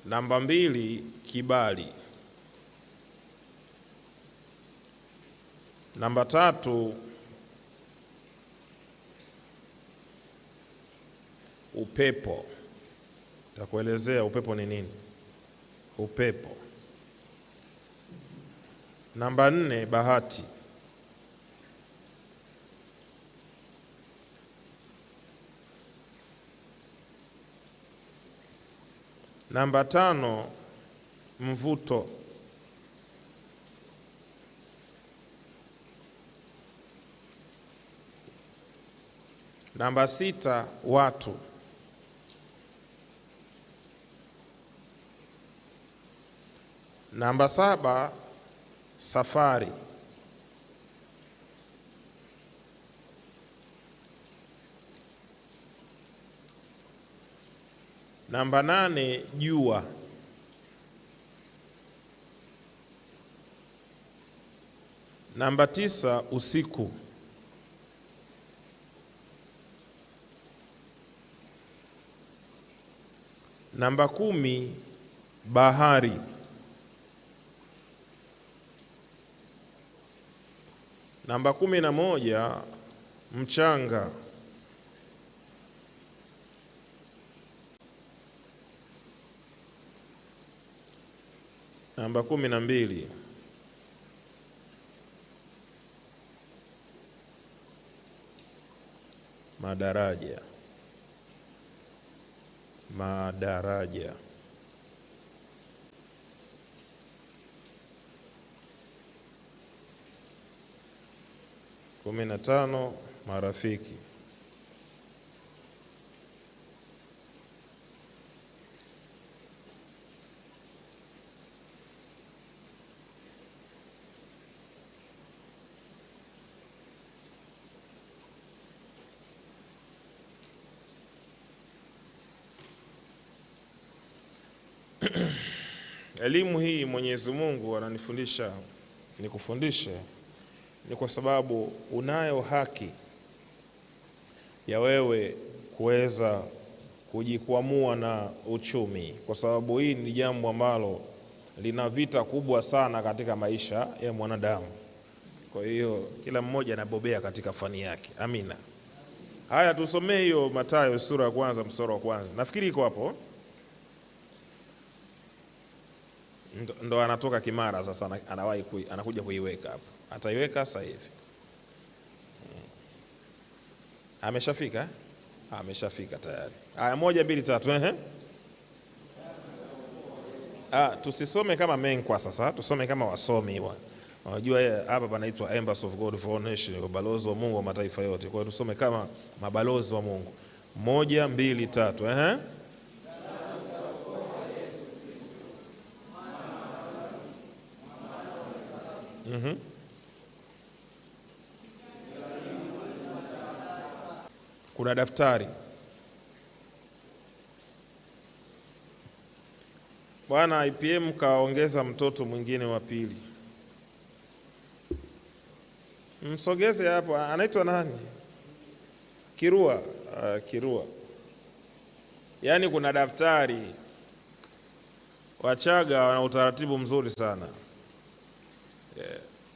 Namba 2, kibali. Namba 3, upepo. Nitakuelezea upepo ni nini. Upepo. Namba 4, bahati. Namba 5, mvuto. Namba 6, watu. Namba 7, safari. Namba 8, jua. Namba 9, usiku. Namba 10, bahari. Namba 11, mchanga. Namba 12, madaraja. Madaraja. 15, marafiki. Elimu hii Mwenyezi Mungu ananifundisha nikufundishe ni kwa sababu unayo haki ya wewe kuweza kujikwamua na uchumi, kwa sababu hii ni jambo ambalo lina vita kubwa sana katika maisha ya mwanadamu. Kwa hiyo kila mmoja anabobea katika fani yake. Amina. Haya, tusomee hiyo Mathayo sura ya kwanza mstari wa kwanza. Nafikiri iko hapo. Ndo anatoka Kimara sasa, anawahi anakuja kuiweka hapo. Ataiweka sasa hivi. Ameshafika? Ameshafika tayari. Haya, 1 2 3. Tusisome kama menkwa sasa, tusome kama wasomi bwana. Unajua hapa panaitwa Embassy of God for All Nations, balozi wa Mungu wa mataifa yote. Kwa hiyo tusome kama mabalozi wa Mungu. 1 2 3. Kuna daftari. Bwana IPM kaongeza mtoto mwingine wa pili. Msogeze hapo, anaitwa nani? Kirua. Kirua. Yaani kuna daftari. Wachaga wana utaratibu mzuri sana.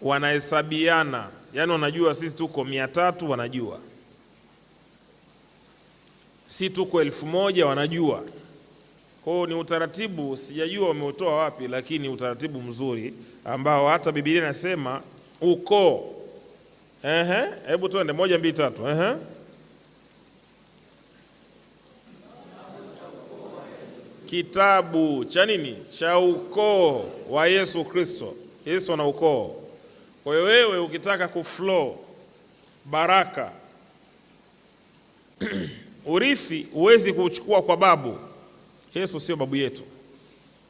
Wanahesabiana. Yaani wanajua sisi tuko 300, wanajua. Si tuko 1000, wanajua. Kwa hiyo ni utaratibu, sijajua wameutoa wapi, lakini utaratibu mzuri ambao hata Biblia inasema uko. Hebu tuende 1 2 3. Kitabu cha nini? Cha ukoo wa Yesu Kristo. Yesu ana ukoo. Kwa hiyo wewe ukitaka kuflow baraka urithi huwezi kuchukua kwa babu. Yesu sio babu yetu.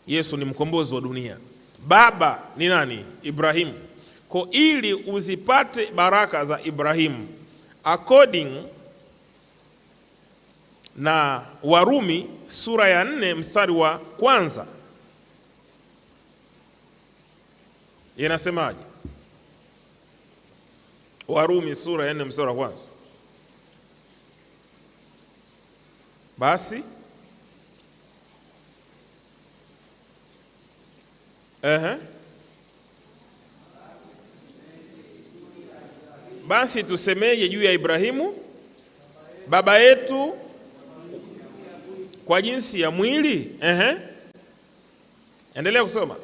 Yesu ni mkombozi wa dunia. Baba ni nani? Ibrahimu. Kwa ili uzipate baraka za Ibrahimu according na Warumi sura ya 4 mstari wa kwanza, inasemaje? Warumi sura ya 4 mstari wa kwanza. Basi Basi tusemeje juu ya Ibrahimu baba yetu kwa jinsi ya mwili? Endelea kusoma.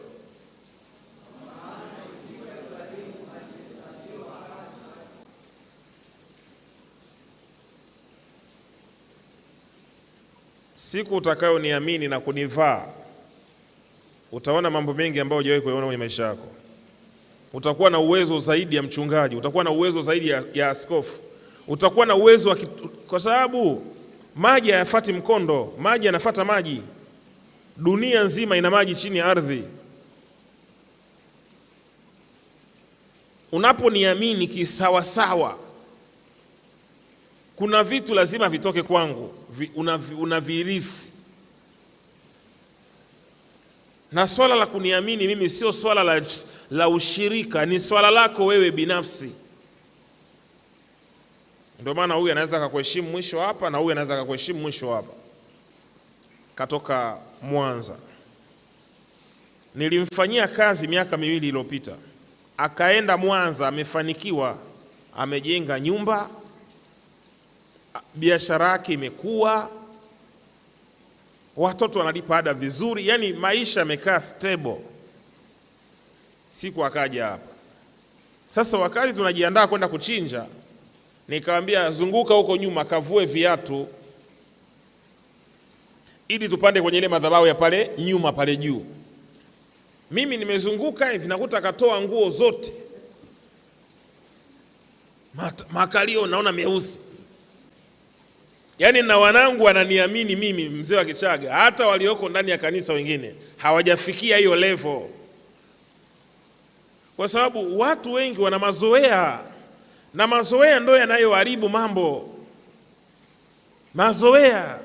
Siku utakayoniamini na kunivaa, utaona mambo mengi ambayo hujawahi kuyaona kwenye maisha yako. Utakuwa na uwezo zaidi ya mchungaji, utakuwa na uwezo zaidi ya askofu, utakuwa na uwezo wa kwa sababu maji hayafuati mkondo, maji yanafuata maji. Dunia nzima ina maji chini ya ardhi. Unaponiamini kisawasawa, kuna vitu lazima vitoke kwangu, unavirithi. Na swala la kuniamini mimi sio swala la ushirika, ni swala lako wewe binafsi. Ndio maana huyu anaweza akakuheshimu mwisho hapa na huyu anaweza akakuheshimu mwisho hapa. Katoka Mwanza. Nilimfanyia kazi miaka 2 iliyopita. Akaenda Mwanza, amefanikiwa, amejenga nyumba, biashara yake imekuwa, watoto wanalipa ada vizuri, yani maisha yamekaa stable. Siku akaja hapa. Sasa wakati tunajiandaa kwenda kuchinja, nikamwambia zunguka huko nyuma kavue viatu ili tupande kwenye ile madhabahu ya pale nyuma pale juu. Mimi nimezunguka hivi nakuta akatoa nguo zote. Makalio naona meusi. Yaani na wanangu wananiamini mimi mzee wa Kichaga, hata walioko ndani ya kanisa wengine hawajafikia hiyo level. Kwa sababu watu wengi wana mazoea, na mazoea ndio yanayoharibu mambo. Mazoea.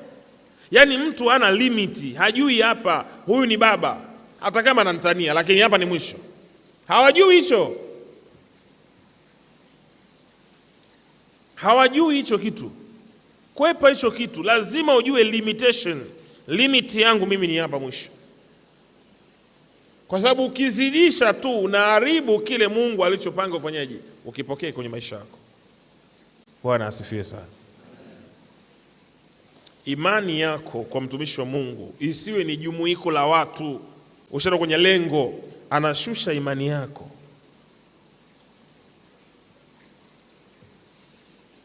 Yaani mtu hana limit, hajui hapa huyu ni baba, hata kama ananitania lakini hapa ni mwisho. Hawajui hicho. Hawajui hicho kitu. Kwepa hicho kitu, lazima ujue limitation. Limit yangu mimi ni hapa mwisho. Kwa sababu ukizidisha tu unaharibu kile Mungu alichopanga ufanyaje, ukipokee kwenye maisha yako. Bwana asifiwe sana. Imani yako kwa mtumishi wa Mungu isiwe ni jumuiko la watu. Ushaenda kwenye lengo, anashusha imani yako.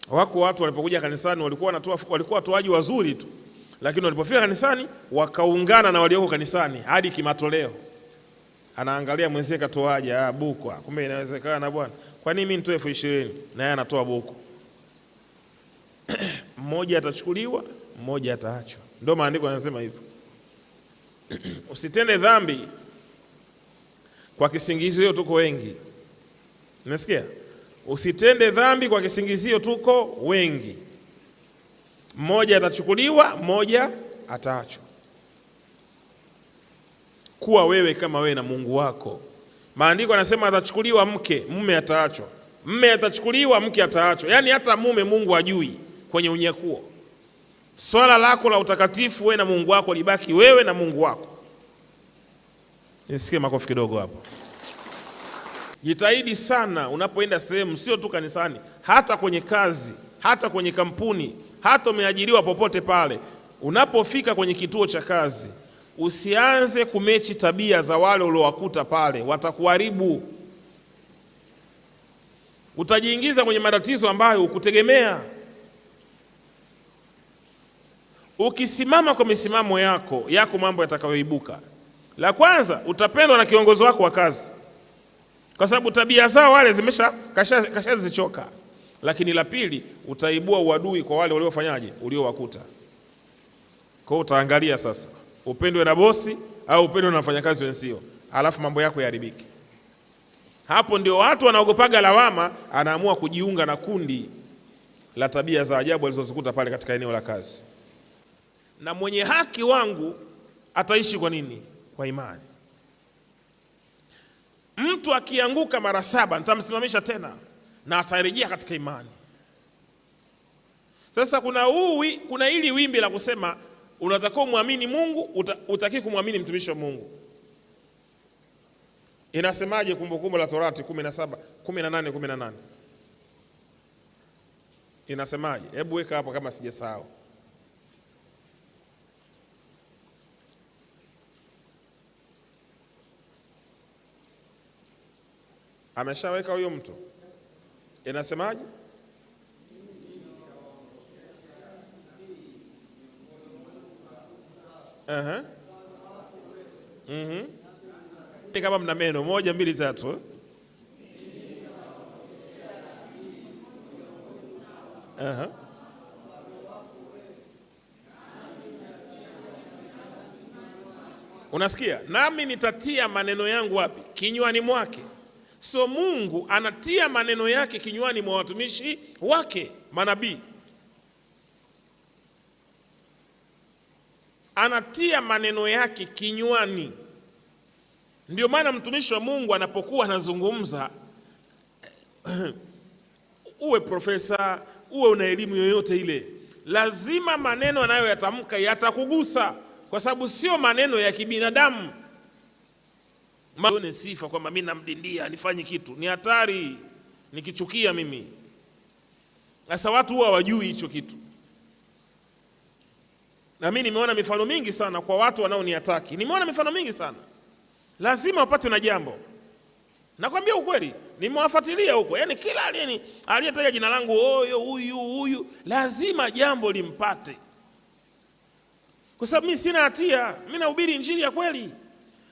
Wako watu walipokuja kanisani walikuwa watoaji wazuri tu, lakini walipofika kanisani wakaungana na walioko kanisani hadi kimatoleo. Anaangalia mwenzie katoaje, buku, kumbe inawezekana bwana. Kwa nini mimi nitoe 20,000 na yeye anatoa buku? Mmoja atachukuliwa, mmoja ataachwa. Ndio maandiko yanasema hivyo. Usitende dhambi kwa kisingizio tuko wengi. Unasikia? Usitende dhambi kwa kisingizio tuko wengi. Mmoja atachukuliwa, mmoja ataachwa. Kuwa wewe kama wewe na Mungu wako. Maandiko yanasema atachukuliwa mke, mume ataachwa. Mume atachukuliwa, mke ataachwa. Yaani hata mume Mungu hajui kwenye unyakuo. Swala lako la utakatifu wewe na Mungu wako libaki wewe na Mungu wako. Nisikie makofi kidogo hapo. Jitahidi sana unapoenda sehemu, sio tu kanisani, hata kwenye kazi, hata kwenye kampuni, hata umeajiriwa popote pale. Unapofika kwenye kituo cha kazi, usianze kumechi tabia za wale uliowakuta pale, watakuharibu. Utajiingiza kwenye matatizo ambayo hukutegemea. Ukisimama kwa misimamo yako mambo yatakayoibuka. La kwanza, utapendwa na kiongozi wako wa kazi, kwa sababu tabia zao wale zimesha kashazichoka. Lakini la pili, utaibua uadui kwa wale waliofanyaje, uliowakuta. Kwa hiyo utaangalia sasa, upendwe na bosi au upendwe na wafanyakazi wenzio, alafu mambo yako yaharibike. Hapo ndio watu wanaogopaga lawama, anaamua kujiunga na kundi la tabia za ajabu alizozikuta pale katika eneo la kazi. Na mwenye haki wangu ataishi kwa nini? Kwa imani. Mtu akianguka mara 7 nitamsimamisha tena na atarejea katika imani. Sasa kuna hili wimbi la kusema unatakiwa muamini Mungu, utaki kumwamini mtumishi wa Mungu. Inasemaje Kumbukumbu la Torati 17 18 18? Inasemaje? Hebu weka hapo kama sijasahau. Ameshaweka huyo mtu. Inasemaje? Kama mna meno 1 2 3. Unasikia? Nami nitatia maneno yangu wapi? Kinywani mwake. So Mungu anatia maneno yake kinywani mwa watumishi wake, manabii. Anatia maneno yake kinywani. Ndio maana mtumishi wa Mungu anapokuwa anazungumza, uwe profesa, uwe una elimu yoyote ile, lazima maneno anayoyatamka yatakugusa, kwa sababu sio maneno ya kibinadamu. Maone sifa kwamba mimi namdindia nifanye kitu, ni hatari, nikichukia mimi. Sasa watu huwa hawajui hicho kitu. Na mimi nimeona mifano mingi sana kwa watu wanaoniataki. Nimeona mifano mingi sana. Lazima wapate na jambo. Nakwambia ukweli, nimewafuatilia huko. Yaani kila aliyetaja jina langu, oyo huyu huyu, lazima jambo limpate. Kwa sababu mimi sina hatia, mimi nahubiri injili ya kweli.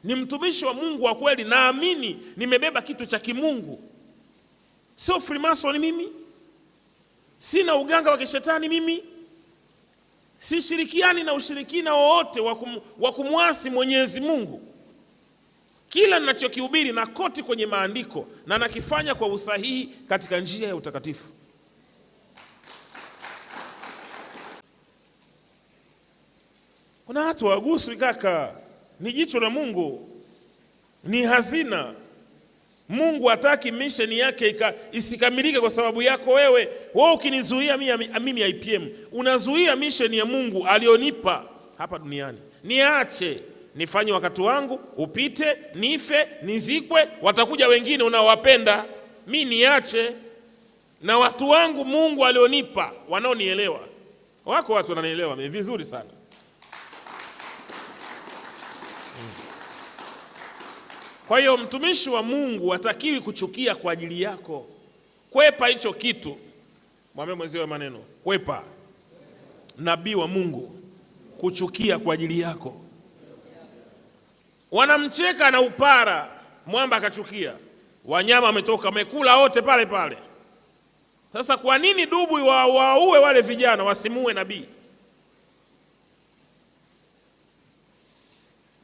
Ni mtumishi wa Mungu wa kweli, naamini nimebeba kitu cha kimungu. Sio Freemason mimi. Sina uganga wa kishetani mimi. Sishirikiani na ushirikina wowote wa kumwasi Mwenyezi Mungu. Kila ninachokihubiri na koti kwenye maandiko na nakifanya kwa usahihi katika njia ya utakatifu. Kuna watu waguswi kaka, ni jicho la Mungu, ni hazina. Mungu hataki mission yake isikamilike kwa sababu yako wewe. Wewe ukinizuia mimi IPM, unazuia mission ya Mungu alionipa hapa duniani. Niache nifanye wakati wangu upite, nife, nizikwe, watakuja wengine unaowapenda. Mimi niache na watu wangu Mungu alionipa wanaonielewa. Wako watu wananielewa mimi vizuri sana. Kwa hiyo mtumishi wa Mungu hatakiwi kuchukia kwa ajili yako. Kwepa hicho kitu. Mwambie mwenzio maneno, kwepa nabii wa Mungu kuchukia kwa ajili yako. Wanamcheka na upara, mwamba akachukia. Wanyama wametoka, wamekula wote pale pale. Sasa kwa nini dubu waue wale vijana wasimue nabii?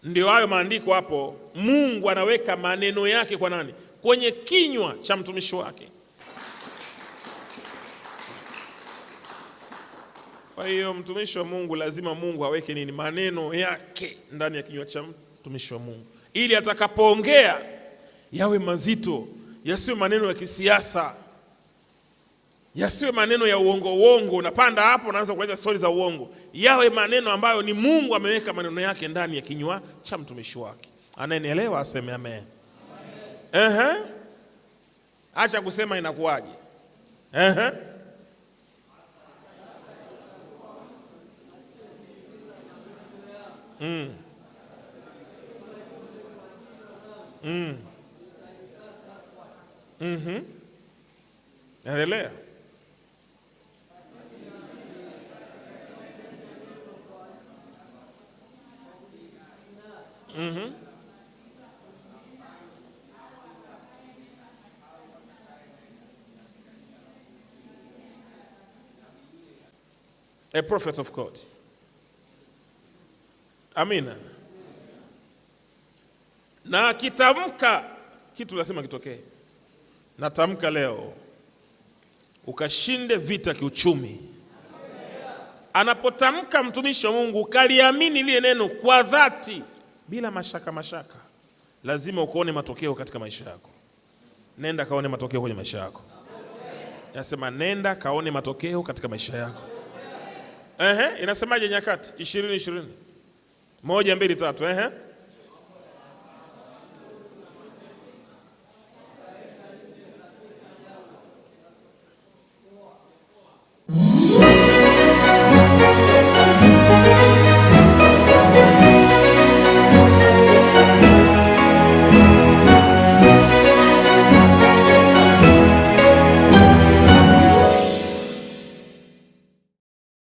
Ndio hayo maandiko hapo. Mungu anaweka maneno yake kwa nani? Kwenye kinywa cha mtumishi wake. Kwa hiyo mtumishi wa Mungu lazima Mungu aweke nini? Maneno yake ndani ya kinywa cha mtumishi wa Mungu, ili atakapoongea yawe mazito, yasiwe maneno ya kisiasa, yasiwe maneno ya uongo uongo. Unapanda hapo unaanza kuleta stories za uongo. Yawe maneno ambayo ni Mungu ameweka maneno yake ndani ya kinywa cha mtumishi wake. Anayenielewa aseme amen. Amen. Acha kusema inakuwaje. Endelea. A prophet of God. Amina. Na akitamka kitu lazima kitokee. Natamka leo ukashinde vita kiuchumi. Anapotamka mtumishi wa Mungu ukaliamini lile neno kwa dhati bila mashaka mashaka, lazima ukaone matokeo katika maisha yako. Nenda kaone matokeo kwenye maisha yako. Nasema nenda kaone matokeo katika maisha yako. Ehe, inasemaje Nyakati 20:20? 1, 2, 3. Ehe.